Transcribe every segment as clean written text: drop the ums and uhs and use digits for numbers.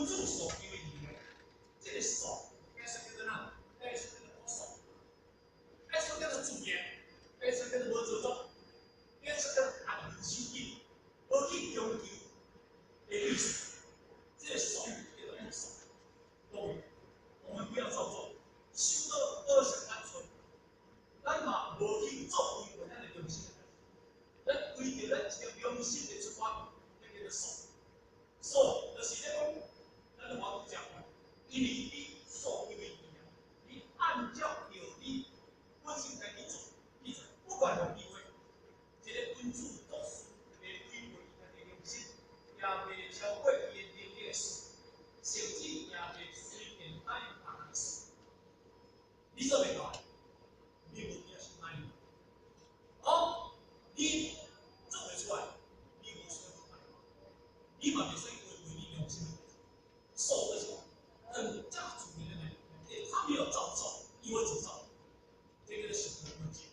君主所求的義，這個數解說叫做哪？解說叫做樸素，解說叫做自然，解說叫做無做作，解說叫做安分守己，無去強求的意思。這個數叫做樸素。各位，我們不要造作，守到惡性單純，咱嘛無去做違反咱的良心的代誌。咱為著咱一個良心的出發，這叫做素。素就是咧講，咱都無講，因為你素因為你按照著你本身家己做，你做，不管予機會，一個君主做事袂違背伊家己良心，也袂超過伊的能力的事，甚至也袂隨便答應別人的事。你做袂到，你無必要去答應。哦，你做袂出來，你無需要去答應，你嘛袂使違背你良心的代誌。素就是很家主的人，他沒有造作，伊會做造，這個是關鍵。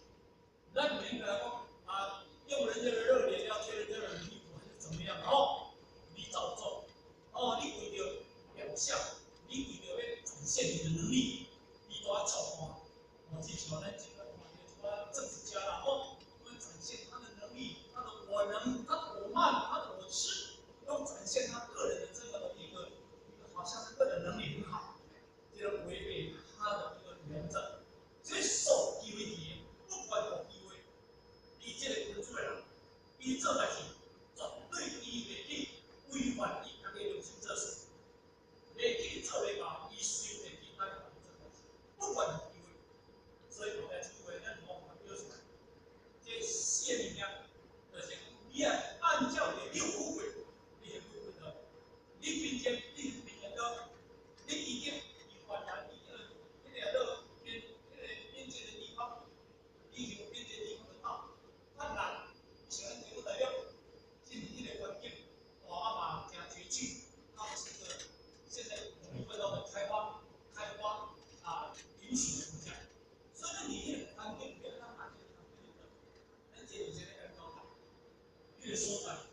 咱唔應該講啊，用人家的熱臉要貼人家的冷屁股，還是怎麼樣？哦，你造作，哦，你為著表象，你為著欲展現你的能力，你都要操看。我只喜歡咱這個這個政治家啦，哦，會展現他的能力，他的我能，他的我慢，他的我痴，都展現他個人的這個的一個，好像他個人能力很好，這個違背他的一個原則。所以素機會去，不管予機會，伊這個君主的人，伊做代誌絕對伊袂去違反伊家己良心做事，袂去做袂到，伊隨便去答應別人做代誌，不管予機會。所以後來這句話，咱無法表出來。這四個物件，就是講你愛按照著你有富貴，你會富貴的，你貧賤，你貧賤的，你已經伊原來已經彼個做邊彼個邊界的地方，已經邊界地方的道，較難，像咱台灣大陸進入彼個環境，哦啊嘛誠拮據，它不是一個現在容易得到的開發啊允許的國家，所以你彼個環境不要讓它變成咱這個是這個交代，彼個所在。